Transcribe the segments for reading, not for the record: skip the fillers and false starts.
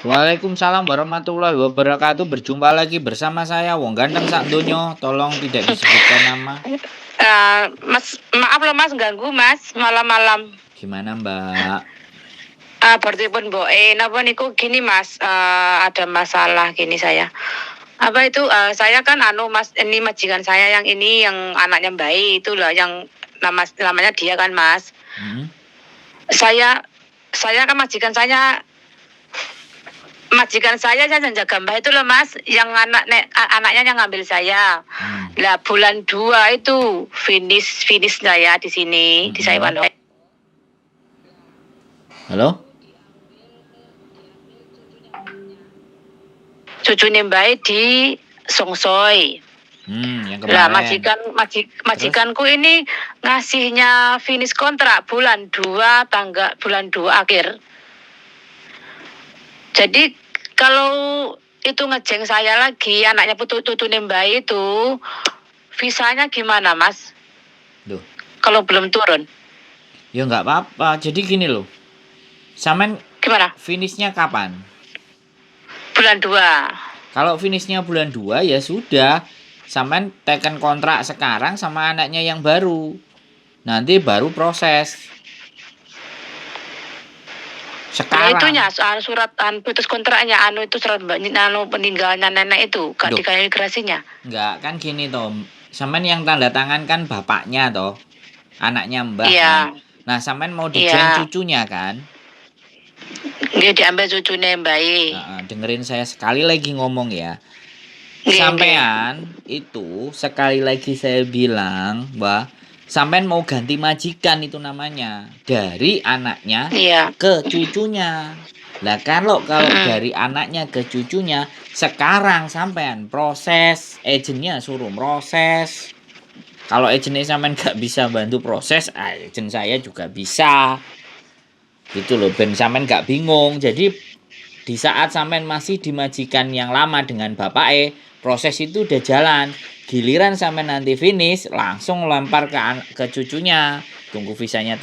Waalaikumsalam warahmatullahi wabarakatuh. Berjumpa lagi bersama saya Wong Ganteng Sak Donyo. Tolong tidak disebutkan nama. Mas, maaf loh Mas, ganggu Mas, malam-malam. Gimana, Mbak? Berarti pun mboke, napa niku gini Mas, ada masalah gini saya. Apa itu, saya kan anu Mas, ini majikan saya yang ini yang anaknya bayi itu loh, yang namanya dia kan Mas. Saya kan majikan saya yang jaga mbah itu loh Mas, yang anak nek, anaknya yang ngambil saya. Lah bulan 2 itu finish finish saya di sini di Taiwan. Halo? Cucune mbah di Songsoi. Yang Lah kemarin. Majikan majikanku ini ngasihnya finish kontrak bulan 2 tanggal bulan 2 akhir. Jadi kalau itu ngejeng saya lagi anaknya putu tutune mbah itu visanya gimana Mas? Duh. Kalau belum turun. Ya nggak apa-apa. Jadi gini loh. Sampean Gimana? Finishnya kapan? Bulan 2. Kalau finishnya bulan 2 ya sudah. Sampean teken kontrak sekarang sama anaknya yang baru. Nanti baru proses. Nah, Sekarang. Itunya soal surat anu, putus kontraknya anu itu surat anu meninggalnya nenek itu gak Duh. Dikasih imigrasinya. Enggak, kan gini toh. Sampean yang tanda tangan kan bapaknya toh. Anaknya mbah Iya. kan. Nah, sampean mau dijeng cucunya kan? Dia diambil cucune mbah. Heeh, dengerin saya sekali lagi ngomong ya. Nggih, nggih. Sampean itu sekali lagi saya bilang, Mbah, sampean mau ganti majikan itu namanya dari anaknya ke cucunya. Lah kalau kalau dari anaknya ke cucunya, sekarang sampean proses, agentnya suruh proses. Kalau agentnya sampean nggak bisa bantu proses, ah, agent saya juga bisa. Gitu loh, ben sampean nggak bingung. Jadi di saat sampean masih di majikan yang lama dengan bapak e, proses itu udah jalan. Giliran sampean nanti finish, langsung lempar ke cucunya. Tunggu visanya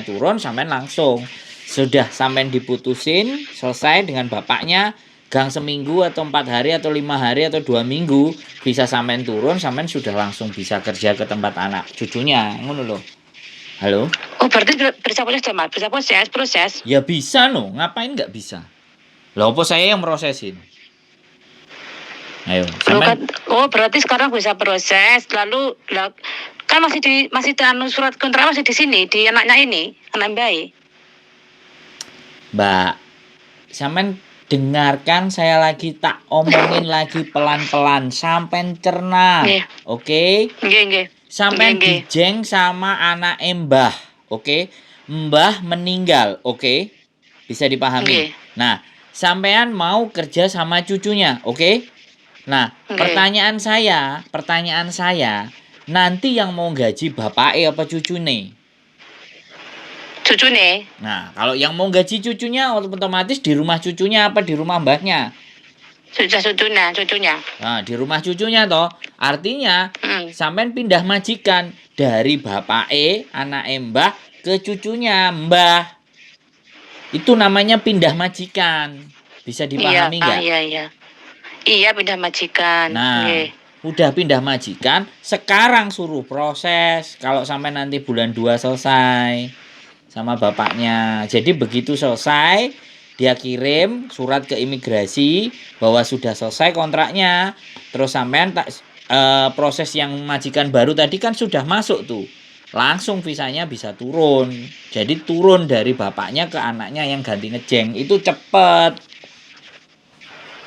turun, sampean langsung. Sudah sampean diputusin, selesai dengan bapaknya, gang seminggu atau 4 hari atau 5 hari atau 2 minggu, bisa sampean turun, sampean sudah langsung bisa kerja ke tempat anak cucunya, ngono loh. Halo? Oh, berarti bisa proses, Mas? Bisa proses, proses. Ya bisa no, ngapain nggak bisa? Lah apa saya yang prosesin? Ayo, Loh, sampean kan, oh berarti sekarang bisa proses, lalu lah, kan masih di anu, surat kontrak masih di sini di anaknya ini, anak bayi. Mbak, sampean dengarkan saya lagi tak omongin lagi pelan-pelan, sampean cerna. Nggih. Oke? Nggih. Sampean Nggih. dijeng sama anak mbah, oke? Mbah meninggal, oke? Bisa dipahami. Nggih. Nah, sampean mau kerja sama cucunya, oke? Nah, Nggih. pertanyaan saya, nanti yang mau gaji bapake apa cucune? Cucune. Nah, kalau yang mau gaji cucunya otomatis di rumah cucunya apa di rumah mbahnya? Sudah cucunya, cucunya. Nah, di rumah cucunya toh. Artinya sampean pindah majikan dari bapak e, anak mbah ke cucunya mbah. Itu namanya pindah majikan. Bisa dipahami Iya, nggak? iya. Iya, pindah majikan. Nah, Nggih. udah pindah majikan, sekarang suruh proses. Kalau sampai nanti bulan 2 selesai sama bapaknya. Jadi begitu selesai, dia kirim surat ke imigrasi bahwa sudah selesai kontraknya. Terus sampean tak proses yang majikan baru tadi kan sudah masuk tuh. Langsung visanya bisa turun. Jadi turun dari bapaknya ke anaknya yang ganti ngejeng itu cepet.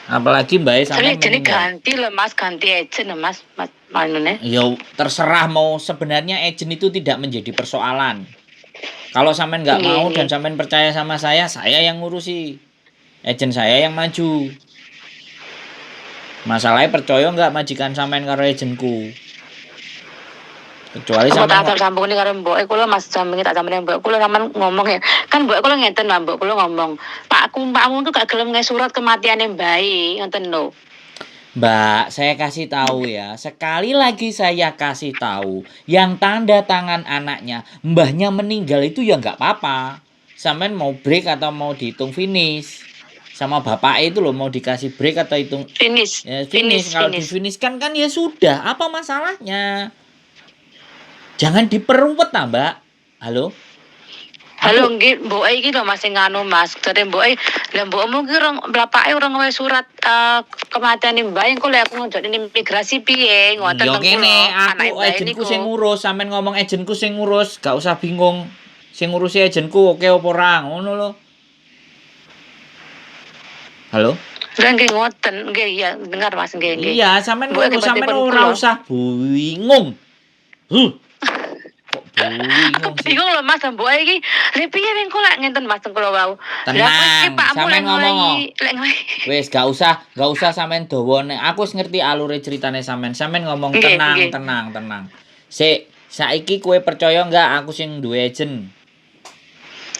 Apalagi Mbak Tapi sampean jadi meninggal. ganti loh Mas, ganti agent loh Mas, Mas manune. Ya terserah mau, sebenarnya agent itu tidak menjadi persoalan. Kalau sampean nggak mau dan sampean percaya sama saya yang ngurusi. Agent saya yang maju. Masalahnya percaya nggak majikan sampean karo agentku? Kecuali Aku sampean tak sambung ini karo mboke kula Mas, sambung tak sampeyan mbok kula sampean ngomong ya. Kan mboke kula ngeten lah, mbok kula ngomong, "Pakku, pakmu tuh gak gelem nge surat kematiane mbahe," ngoten lho. Mbak, saya kasih tahu ya. Sekali lagi saya kasih tahu, yang tanda tangan anaknya, mbahnya meninggal itu ya nggak apa-apa. Sampean mau break atau mau dihitung finish. Sama bapak itu loh, mau dikasih break atau itu Finish. Ya, finish. Finish, Kalau finish. Difinishkan kan ya sudah, apa masalahnya? Jangan diperuwet ah, Mbak. Halo? Halo, nggih, mboke iki lho, Mas, sing nganu, Mas. Jare mboke, lah mbokmu ki rong bapake ora ngewehi surat kematian mbah, engko lek aku ngejokne imigrasi piye, ngoten Yo teng kene kula. Aku Anake mbahe agenku niku. Sing ngurus, sampean ngomong agenku sing ngurus, gak usah bingung. Sing ngurusi agenku oke apa ora, ngono lho. Halo? Lah nggih ngoten, nggih, iya dengar, Mas, nggih nggih. Iya, sampean Mboke ngono, sampean pripun ora kula. Usah bingung. Huh. Kok Aku bingung sih? Bingung lho, Mas, mboke iki. Lha piye engko lek ngenten, Mas, teng kula wau. Lah aku iki Tenang, pakmu sampean lek ngomong. ngewehi lek ngewehi. Wis gak usah sampean dawa, nek aku wis ngerti alure ceritane sampean. Sampean ngomong tenang, tenang, tenang. Sik, saiki kowe percaya enggak aku sing duwe agent?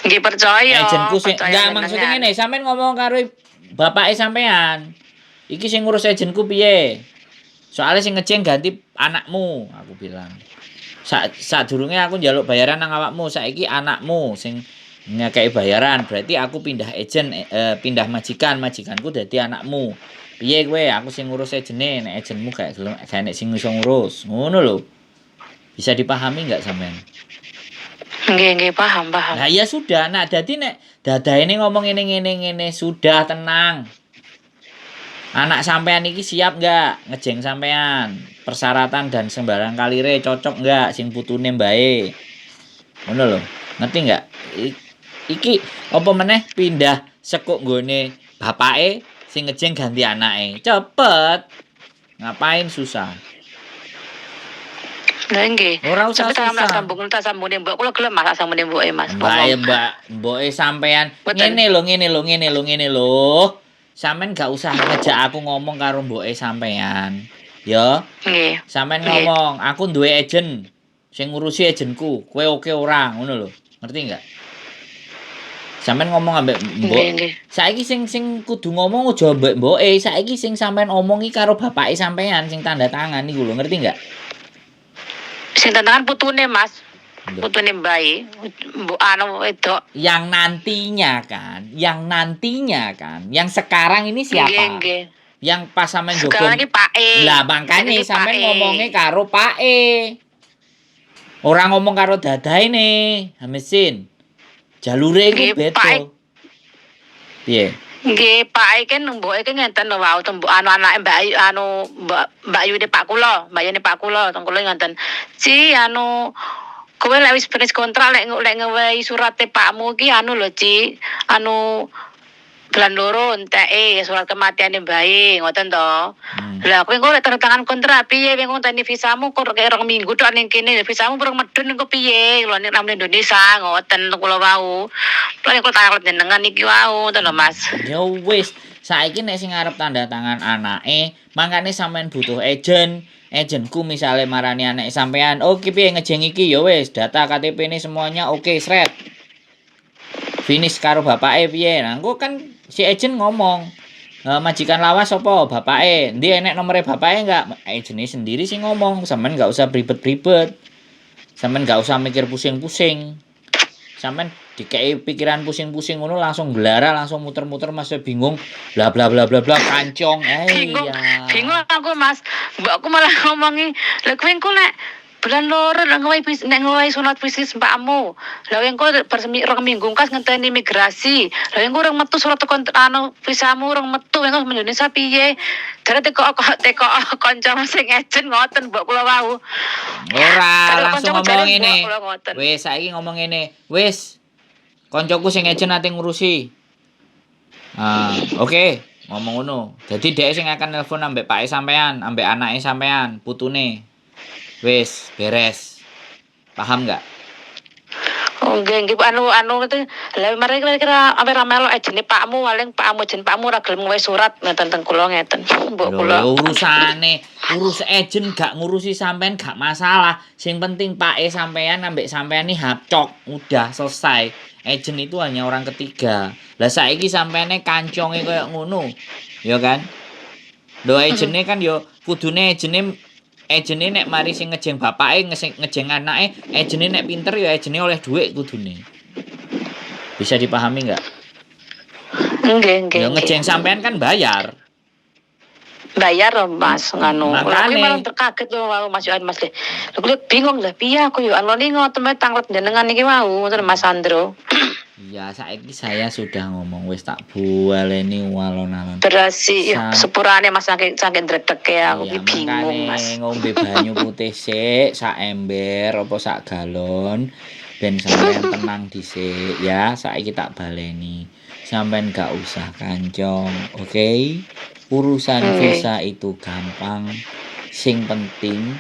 Nggih percaya. Agentku sing Percaya enggak, maksudnya jenengan. ngene, sampean ngomong karo bapake sampean. Iki sing ngurus agentku piye? Soalnya sing ngejeng ganti anakmu, aku bilang. Sadurunge aku njaluk bayaran nang awakmu, saiki anakmu sing ngekeki bayaran, berarti aku pindah agent, pindah majikan, majikanku dadi anakmu. Piye kowe? Aku sing ngurus agene, nek agentmu gak gelem, gak enek sing iso ngurus. Ngono lho. Bisa dipahami nggak sampean? Nggih, nggih, paham, paham. Nah ya sudah, nah dadi nek dadah ini ngomong ngene ngene ngene, sudah tenang. Anak sampean iki siap nggak ngejeng sampean? Persyaratan dan sembarang kalire cocok nggak sing putune mbae? Ngono lho. Ngerti nggak? Iki apa meneh pindah sekuk nggone bapake, sing ngejeng ganti anake. Cepet. Ngapain susah? Lah nggih. Ora usah Sampai tak susah. Sambung tak sambung mbok kula gelem, Mas, tak sambung mboke, Mas. Mbak, Ngomong. Mbak, mboke sampean Mboten. ngene lho, ngene lho, ngene lho, ngene lho. Sampean gak usah ngejak aku ngomong karo mboke sampean. Ya, sampean ngomong, aku duwe agent. Sing ngurusi agentku, kowe oke ora, ngono lho. Ngerti enggak? Sampean ngomong ambek mbok. Nggih, nggih. Saiki sing sing kudu ngomong aja mbek mboke, saiki sing sampean omongi karo bapake sampean sing tanda tangan iku lho, ngerti enggak? Sing tantangan putune, Mas. Lho. Putune mbae. Mbok anu wedok. Yang nantinya kan, yang nantinya kan, yang sekarang ini siapa? Nggih, nggih. Yang pas sampean jogo. Sekarang iki Pake. Lah makane Iki sampean Pake. Ngomongnya karo Pake. Ora ngomong karo dadae ne, mesin. Jalure iku Nggih, beda. Pake. Piye? Nggih, Pak kan mboke kan ngenten lho wau, tembok anu anake Mbak Ayu anu Mbak Mbak Yune Pak kula, Mbak Yune Pak kula, teng kula ngenten. Ci, anu kowe lek wis beres kontrak, lek ngewehi surate pakmu iki anu lho, Ci, anu bulan loro enteke surat kematiane mbae, ngoten to. Lah kowe engko lek tanda tangan kontrak piye, kowe engko ngenteni visamu kok kayak 2 minggu tok ning kene, visamu kurang medun engko piye lho nek nang Indonesia, ngoten kula wau. Kula kula takon jenengan iki wau, ngoten lho, Mas. Ya wis, saiki nek sing arep tanda tangan anake, makane sampean butuh agent. Agentku misale marani anake sampean, "Oke, piye ngejeng iki?" Ya wis, data KTP ini semuanya oke, sret. Finish karo bapake piye? Nah, engko kan si agent ngomong, "E, majikan lawas sapa? Bapake. Endi enek nomere bapake enggak?" Agentnya sendiri sih ngomong, sampean nggak usah ribet-ribet. Sampean nggak usah mikir pusing-pusing. Sampean dikei pikiran pusing-pusing ngono langsung gelara, langsung muter-muter, masih bingung, bla bla bla bla bla kancong. Eh Bingung, iya. bingung aku, Mas. Mbakku malah ngomongi, "Lah kowe engko lek bulan loro lek ngewehi nek ngewehi sunat bisnis mbakmu. Lah kowe engko bersemi 2 minggu kas ngenteni imigrasi. Lah engko urung metu surat anu visamu urung metu, engko Indonesia piye?" Jare teko teko kancamu sing agent, ngoten mbok kula wau. Ora, Kalau langsung kancaku jare ngomong ngene. mbok kula ngoten. Wis saiki ngomong ngene. Wis. Koncoku sing agent ate ngurusi. Ah, oke, ngomong ngono. Jadi dhek sing akan nelpon ambek pake sampean, ambek anake sampean, putune. Wis, beres. Paham nggak? Oh nggih nggih, anu anu itu lah mari kira-kira ame ra melok agene pakmu, paling pakmu jen pakmu ora gelem ngewehi surat, ngeten teng kula ngeten mbok Lho, kula. ya urusane, urus agent gak ngurusi sampean gak masalah. Sing penting pake sampean ambek sampean nih hapcok, udah selesai. Agent itu hanya orang ketiga. Lah saiki sampeane kanconge koyo ngono. Ya kan? Lho agene kan yo kudune agene agene nek mari sing ngejeng bapake, ngejeng anake, agene nek pinter ya agene oleh dhuwit kudune. Bisa dipahami nggak? Nggih, nggih. Ya Nggih. ngejeng sampean kan bayar. Bayar loh, Mas, nganu. Lah Makane. kuwi malah terkaget lho wau, Mas Yohan, Mas. Lho kuwi bingung lah piye aku yo anu ngoten wae tanglet jenengan iki wau ngoten, Mas Andro. Iya, saiki saya sudah ngomong wis tak bualeni walon-alon. Berasi ya, sepurane, Mas, saking saking dredege aku Iya, ki bingung, Mas. Makane ngombe banyu putih sik sak ember apa sak galon ben sampean tenang dhisik ya. Saiki tak baleni. Sampean gak usah kancong, oke? Urusan visa itu gampang. Sing penting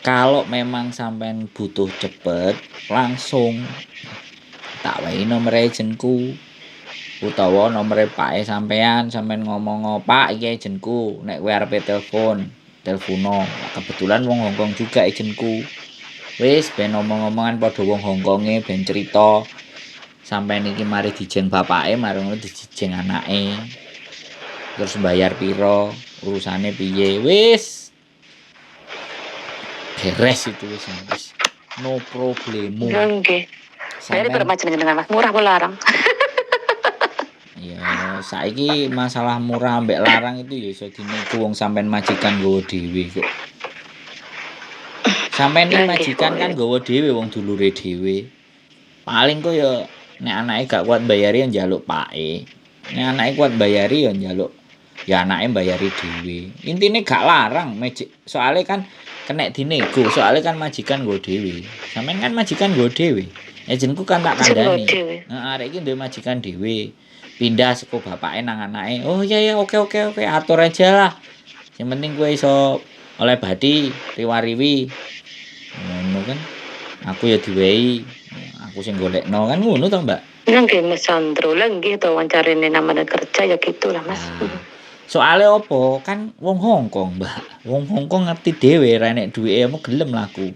kalau memang sampean butuh cepet, langsung tak wehi nomor agentku utawa nomor pake sampean, sampean ngomong, "Pak, iki agentku, nek kowe arepe telepon, telepono." Kebetulan wong Hongkong juga agentku. Wis ben omong-omongan padha wong Hongkonge, ben cerita sampean iki mari dijeng bapake, mari ngono dijeng anake. Terus bayar piro, urusane piye, wis. Beres itu wis, wis. No problemo. Nggih. Bayar Sampean berapa jenengan, Mas? Murah apa larang? Ya, saiki masalah murah ambek larang itu ya iso dinego, wong sampean majikan nggawa dhewe kok. Sampean iki majikan kan nggawa dhewe, wong dulure dhewe. Paling kok ya nek anake gak kuat bayari ya njaluk pake. Nek anake kuat bayari ya njaluk ya anake bayari dhewe. Intine gak larang magic, soalnya kan kena dinego, soalnya kan majikan nggawa dhewe. Sampean kan majikan nggawa dhewe. Agentku kan tak Majikan nggawa kandhani. dhewe. Heeh, arek iki duwe majikan dhewe. Pindah saka bapake nang anake. Oh iya ya, oke, atur aja lah. Yang penting kowe iso oleh badi, riwa-riwi. Ngono kan. Aku ya diwehi, aku sing golekno kan ngono to, Mbak. Nggih, Mas Sandro, lah nggih to, carane namanya kerja ya gitulah, Mas. Nah, soalnya opo? Kan wong Hongkong, Mbak. Wong Hongkong ngerti dhewe, ra enek duwike apa gelem laku.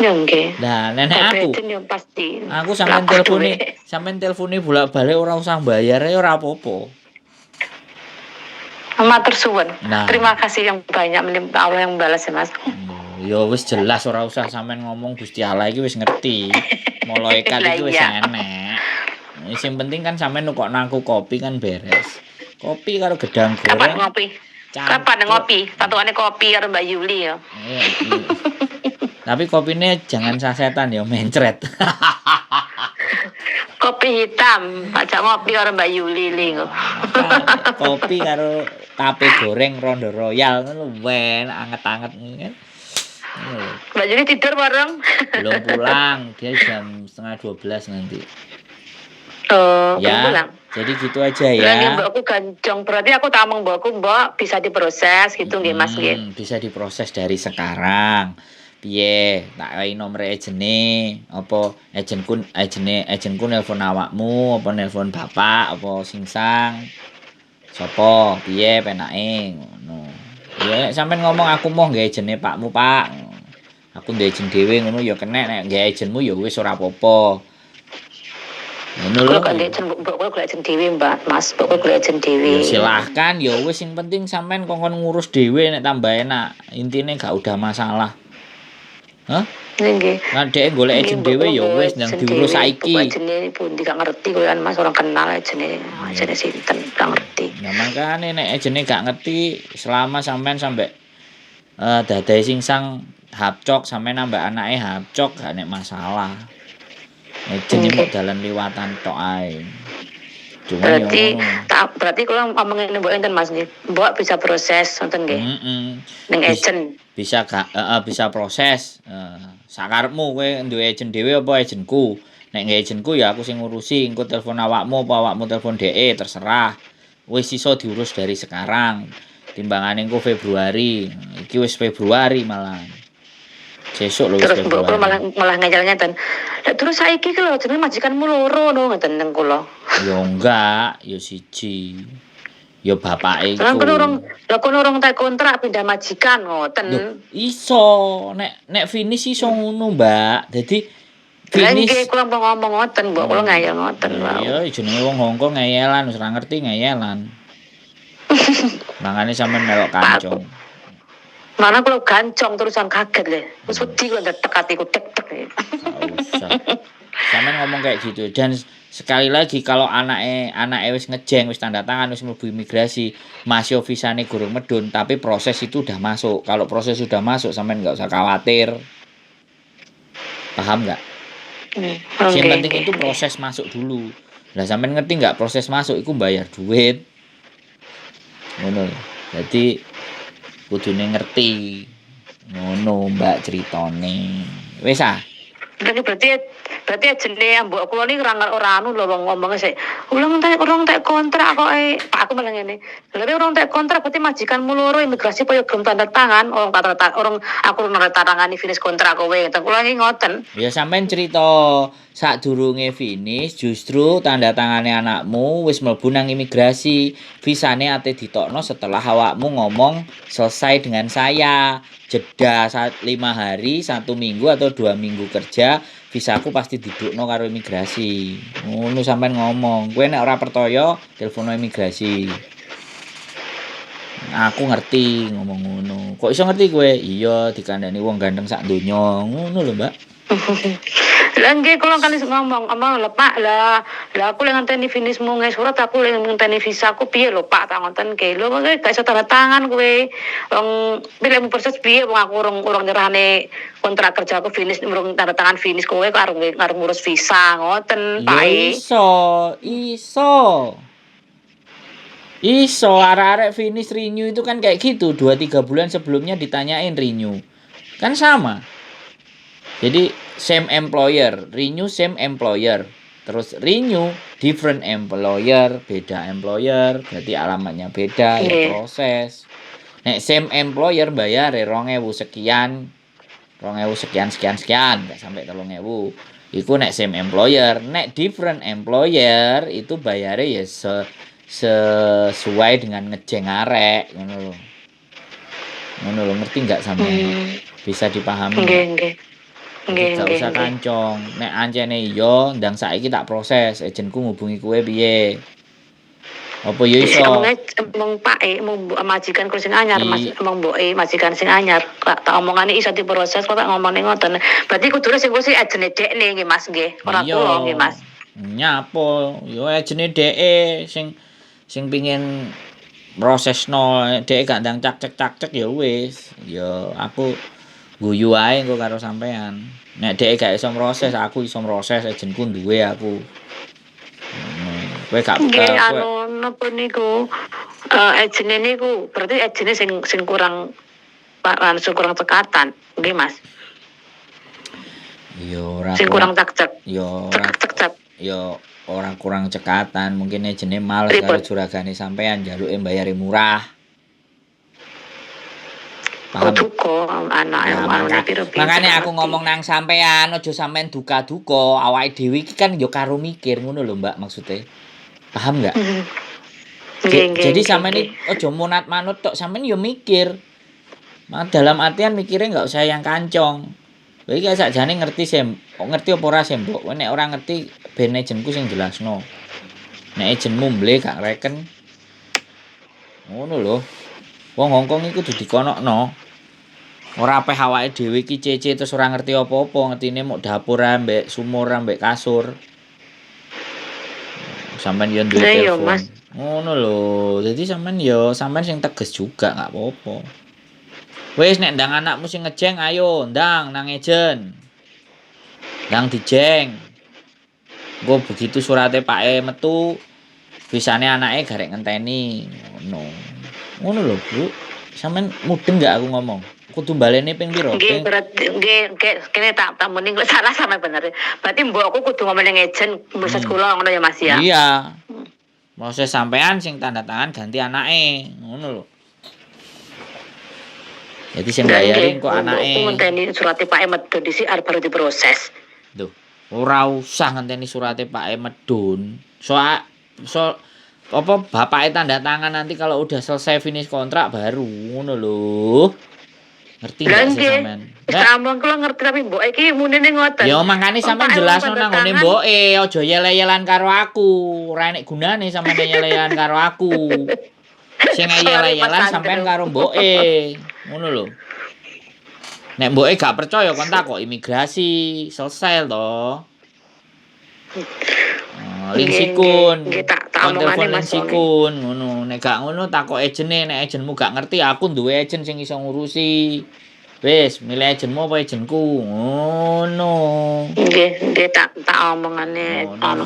Ya nggih. Lah nek aku Agent ya pasti. aku sampean Laku telpone, duwe. Sampean telpone bolak-balik ora usah bayar ya ora apa-apa. Matur suwun. Nah. Terima kasih yang banyak, Allah yang balas ya, Mas. Oh, ya wis jelas, ora usah sampean ngomong, Gusti Allah iki wis ngerti. Malaikat Lah iki wis iya. enek. Sing penting kan sampean nukokno aku kopi kan beres. Kopi karo gedang Kapan goreng. ngopi? Kapan ngopi? Satuane kopi karo Mbak Yuli ya. Iya. Tapi kopinya jangan sasetan ya, mencret. Kopi hitam, ajak ngopi karo Mbak Yuli li. Kopi karo tape goreng Rondo Royal ngono wen anget-anget kan. Ngono lho. Mbak Yuli tidur bareng. Belum pulang, dia jam 11.30 nanti. Oh, belum Ya, pulang. jadi gitu aja Lah nggih, ya. mbokku gancong. Berarti aku tak omong mbokku, mbok bisa diproses gitu nggih, Mas, nggih. Bisa diproses dari sekarang. Piye? Tak wehi nomor agene, apa agentku, agene agentku nelpon awakmu, apa nelpon bapak, apa singsang. Sopo? Piye penake ngono. Ya nek sampean ngomong aku mau nggawe agene pakmu, Pak. Aku ndek agent dhewe ngono ya kena, nek nggawe agentmu ya wis ora apa-apa. Ngono lho. Kulo gak ndek agent, mbok kulo golek agent dhewe, Mbak, Mas, mbok kulo golek agent dhewe. Ya silahkan, ya wis, sing penting sampean kongkon ngurus dhewe nek tambah enak. Intine gak udah masalah. Hah? Nggih. Nah, dhek golek agent dhewe ya wis ndang diurus saiki. Agene pundi gak ngerti koyo, Mas, ora kenal agene, agene sinten gak ngerti. Nah, makane nek agene gak ngerti, selama sampean sampe dadahe singsang hapcok, sampean nambah anake hapcok gak nek masalah. Agent iki mok dalan liwatan tok ae. Cuma ya Berarti ngono. tak berarti kula ngomong ngene mbok enten, Mas, nggih. Mbok bisa proses ngoten nggih. Ning agent. Bisa gak, bisa proses sakarepmu, kowe duwe agent dhewe apa agentku. Nek nggawe agentku ya aku sing ngurusi, engko telepon awakmu apa awakmu telepon dheke terserah. Wis iso diurus dari sekarang timbangane engko Februari. Iki wis Februari malah, sesuk lho wis Terus mbok kula malah Februari. Malah ngeyel ngeten. Lah terus saiki ki lho jenenge majikanmu loro no ngeten nang kula. Ya enggak, ya siji, ya bapake Lah iku. kono urung, lah kono urung tak kontrak pindah majikan ngoten. Loh, iso nek nek finish iso ngono, Mbak. Dadi Lah finish. nggih, kula mau ngomong ngoten, mbok kula ngeyel ngoten wae. Iya, jenenge wong Hongkong ngeyelan, wis ora ngerti ngeyelan. Mangane sampean melok kancong. Mana kula gancong terusan kaget le. Wis wedi kula ndedek atiku deg-deg. Gak usah. Sampean ngomong kayak gitu dan sekali lagi kalau anake anake wis ngejeng, wis tanda tangan, wis mlebu imigrasi, masih visane gurung medun, tapi proses itu udah masuk. Kalau proses sudah masuk, sampean nggak usah khawatir. Paham nggak? Hmm. Yang penting itu proses masuk dulu. Lah, sampean ngerti nggak, proses masuk itu bayar duit. Ngono lho. Jadi kudune ngerti. Ngono, Mbak, ceritane. Wis ah. Berarti berarti berarti jenenge mbok kula niki ora ora anu lho, wong ngomongnya sik. Urung entek, urung entek kontrak kok eh. Pak, aku malah ngene. Lha urung entek kontrak berarti majikanmu loro imigrasi apa ya gelem tanda tangan, orang tanda tangan, orang aku ora tandangani finish kontrak kowe. Ngoten kula iki ngoten. Ya sampean cerita sadurunge finish justru tanda tangane anakmu wis mlebu nang imigrasi. Visane ate ditokno setelah awakmu ngomong selesai dengan saya. Jeda saat 5 hari, 1 minggu atau 2 minggu kerja, visaku pasti didukno karo imigrasi. Ngono sampean ngomong. Kowe nek ora percaya, telepono imigrasi. Aku ngerti ngomong ngono. Kok iso ngerti kowe? Iya, dikandani wong ganteng sak donya. Ngono lho, Mbak. Lah nggih, kula kan ngomong, "Omong lho Pak, lah lah aku lek ngenteni finishmu nge surat, aku lek ngenteni visa aku piye lho Pak," tak ngoten ke. Lho, kowe gak iso tanda tangan kowe. Wong pilih proses piye, wong aku urung urung nyerahne kontrak kerja aku finish, urung tanda tangan finish, kowe kok arep arep ngurus visa ngoten, Ya Pak. Iso, iso. Iso, arek-arek finish renew itu kan kayak gitu, 2 3 bulan sebelumnya ditanyain renew. Kan sama. Jadi same employer, renew same employer. Terus renew different employer, beda employer, berarti alamatnya beda, ya proses. Nek same employer bayar 2000 sekian, 2000 sekian sekian sekian, nggak sampai 3000. Iku nek same employer, nek different employer itu bayarnya ya sesuai dengan ngejeng arek, ngono lho. Ngono lho, ngerti nggak sampean? Hmm. Bisa dipahami Nggih, nggak? Nggih. Jadi Nggih, gak nggih, usah nggih. kancong. Nek ancene iya, ndang saiki tak proses, agenku ngubungi kowe piye? Apa ya iso? Omongnya emang Pak e, emang majikan ku sing anyar, Mas, emang mboke majikan sing anyar. Tak tak omongane iso diproses kok tak ngomongne ngoten. Berarti kudune sing sing agene dekne nggih, Mas, nggih. Ora kula nggih, Mas. Nyapo, yo agene dheke sing sing pingin prosesno, dheke gak ndang cak cek cak cek ya wis. Ya aku guyu ae engko karo sampean. Nek dheke gak iso proses, aku iso proses, agenku duwe aku. Ngono. Kowe gak Nggih, kowe anu napa niku? Agene niku berarti agene sing sing kurang Pak langsung kurang cekatan, nggih, Mas. Ya ora Sing kurang kurang cak-cek. Ya ora Cek cek cek. Ya ora kurang cekatan, mungkin agene males karo Pripun? Juragane sampean, njaluke mbayare murah. Oh, Paham? duka anake Nah, anune piro-piro makane aku ngerti. Ngomong nang sampean, aja sampean duka-duka, awake dhewe iki kan ya karo mikir ngono lho, Mbak, maksude. Paham nggak? Nggih, nggih, Jadi nggih, sampean nggih. iki aja monat-manut tok, sampean ya mikir. Dalam artian mikirnya nggak usah yang kancong. Kowe iki sakjane ngerti sem, ngerti apa ora sih, Mbok? Kowe nek ora ngerti ben agenku sing jelasno. Nek agenmu mble gak ngreken. Ngono lho. Wong Hongkong iku kudu dikonokno. Ora peh awake dhewe iki cece terus ora ngerti apa-apa, ngertine mok dapur ambek sumur ambek kasur. Sampean yo duwe Lah iya, telepon. Mas. Ngono lho. Dadi sampean yo sampean sing tegas juga nggak apa-apa. Wis, nek ndang anakmu sing ngejeng ayo ndang nang ejen. Ndang dijeng. Engko begitu surate pake metu, visane anake garek ngenteni ngono. Ngono lho, Bu. Sampean mudeng nggak aku ngomong? Kudu baleni ping piro? Nggih, Ping berarti nggih, nggih, kene tak tak muni kok salah sama bener. Berarti mbokku kudu ngomong ning ejen proses kula ngono ya, Mas, ya. Iya. Proses sampean sing tanda tangan ganti anake, ngono lho. Jadi sing Lah bayarin nggih, kok anake. mbokku ngenteni surate Pak medun dhisik arep baru diproses. Duh, ora usah ngenteni surate Pak medun. Soal so apa bapake tanda tangan nanti kalau udah selesai finish kontrak baru ngono lho. Ngerti Lah nggak sih nggih. sampean? Wis Nek tak omong kula ngerti tapi mbok iki munine ngoten. Ya makane Wong sampean Pak jelasno tanda nang ngone tangan. mboke, aja yel-yelan karo aku. Ora enek gunane sampean yel-yelan karo aku. Sing Sorry, Mas yel-yelan sampean Andrew. karo mboke. Ngono lho. Nek mboke gak percaya kon takok imigrasi, selesai toh. Oh, Ling Nggih, Sikun. nggih, tak tak Kon omongane telepon Ling Mas wonge. Sikun ngono. Nek gak ngono takok agene, nek agenmu gak ngerti aku duwe agen sing iso ngurusi. Wis, milih agenmu apa agenku? Ngono. Nggih, nggih, tak tak omongane Ngono. Anu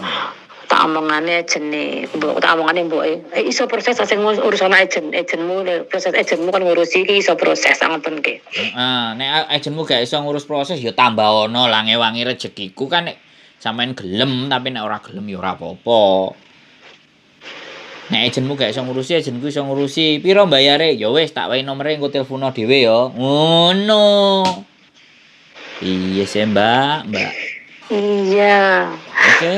tak omongane agene, mbok tak omongane mboke. Eh, iso proses sing urusan agen, agenmu proses agenmu kan ngurusi iki iso proses ngoten nggih. Heeh, nek agenmu gak iso ngurus proses ya tambah ono lah ngewangi rezekiku kan nek sampean gelem, tapi nek ora gelem ya ora apa-apa. Nek agenmu gak iso ngurusi, agenku iso ngurusi. Piro mbayare? Ya wis tak wehi nomere engko telepono dhewe ya. Ngono. Iya sih, Mbak, Mbak. Iya. Oke.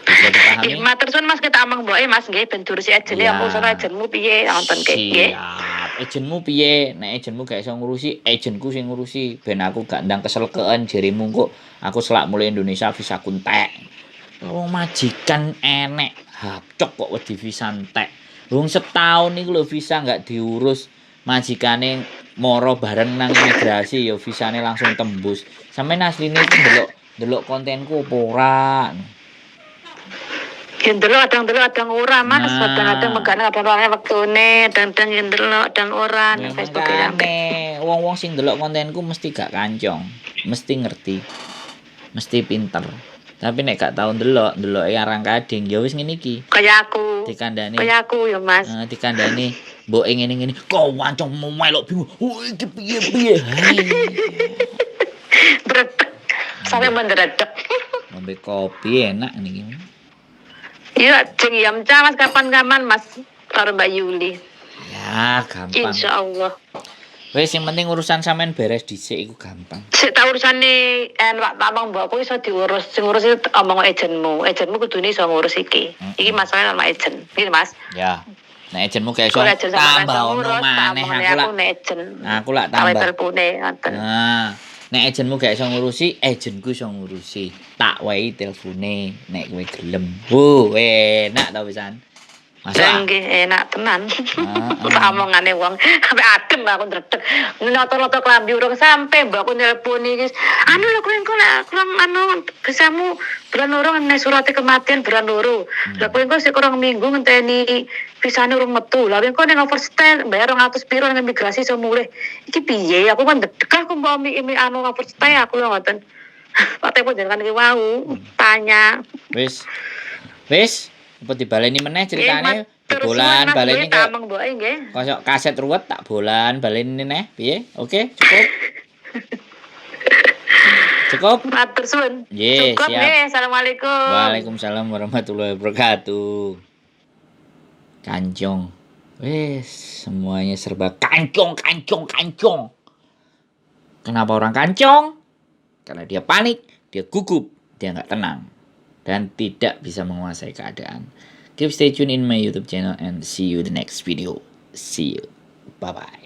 Bisa dipahami? Nggih, matur suwun, Mas, kita omong mboke Mas nggih ben diurusi agene Iya. aku urusan agenmu piye ngoten nggih. Nggih. Siap. Agenmu piye? Nek agenmu gak iso ngurusi, agenku sing ngurusi. Ben aku gak ndang keseleken jerimu kok aku selak mulih Indonesia visaku entek. Wong majikan enek, hapcok kok wedi visa entek. Wong setahun iku lho visa gak diurus, majikane moro bareng nang imigrasi ya visane langsung tembus. Sampeyan asline iku ndelok ndelok kontenku apa ora? Ya ndelok kadang ndelok kadang ora, Mas, Nah. kadang-kadang megane kadang ora wektune, kadang-kadang ya ndelok kadang ora Ya nang Facebook ya. makane wong-wong sing ndelok kontenku mesti gak kancong, mesti ngerti, mesti pinter. Tapi nek gak tau ndelok, ndeloke arang kading ya wis ngene iki. Kayak aku. Dikandani. Kayak aku ya, Mas. Eh, dikandani mboke ngene-ngene, kok wancong melok bingung. Oh, iki piye-piye? Hai. Dredeg. Sampai mendredeg. Ngombe kopi enak niki. Iya, jeng yamca Mas kapan-kapan Mas karo Mbak Yuli. Ya, gampang. Insya Allah. Wis sing penting urusan sampean beres dhisik iku gampang. Sik tak urusane Pak Tamang mbokku iso diurus. Sing ngurus itu omong agenmu. Agenmu kudune iso ngurus iki. Iki masalahnya sama agen. Iki, Mas. Ya. Nek agenmu gak iso Kalau agen sama tambah iso ono ngurus, tak maneh omongane aku lak. aku nek agen. Aku lak Tak tambah. telepone ngoten. Nah, nek agenmu gak iso ngurusi, agenku iso ngurusi. Tak wehi telefone nek kowe gelem. Wuh, enak ta pisan. Masuk ah? Nggih, enak tenan. Heeh. Tak omongane wong sampe adem aku ndredeg. Noto-noto klambi urung sampe mbok aku nelpon iki. Anu lho kowe engko lek kurang anu visamu bulan loro nek surate kematian bulan loro. Lah kowe engko sik kurang minggu ngenteni visane urung metu. Lah kowe engko ning overstay bayar 200 piro nang imigrasi iso mulih. Iki piye? Aku kan ndredeg aku mbok mi anu overstay aku lho ngoten. Pak telepon jenengan iki wau tanya. Wis. Wis, apa dibaleni meneh ceritane? Terus Bolan baleni tak kok omong mboke nggih. kosok kaset ruwet tak bolan baleni neh piye? Oke, cukup. Cukup? Matur suwun. Nggih, Cukup siap. nggih. Assalamualaikum. Waalaikumsalam warahmatullahi wabarakatuh. Kancong. Wes, semuanya serba kancong, kancong, kancong. Kenapa orang kancong? Karena dia panik, dia gugup, dia nggak tenang, dan tidak bisa menguasai keadaan. Keep stay tune in my YouTube channel and see you the next video. See you. Bye-bye.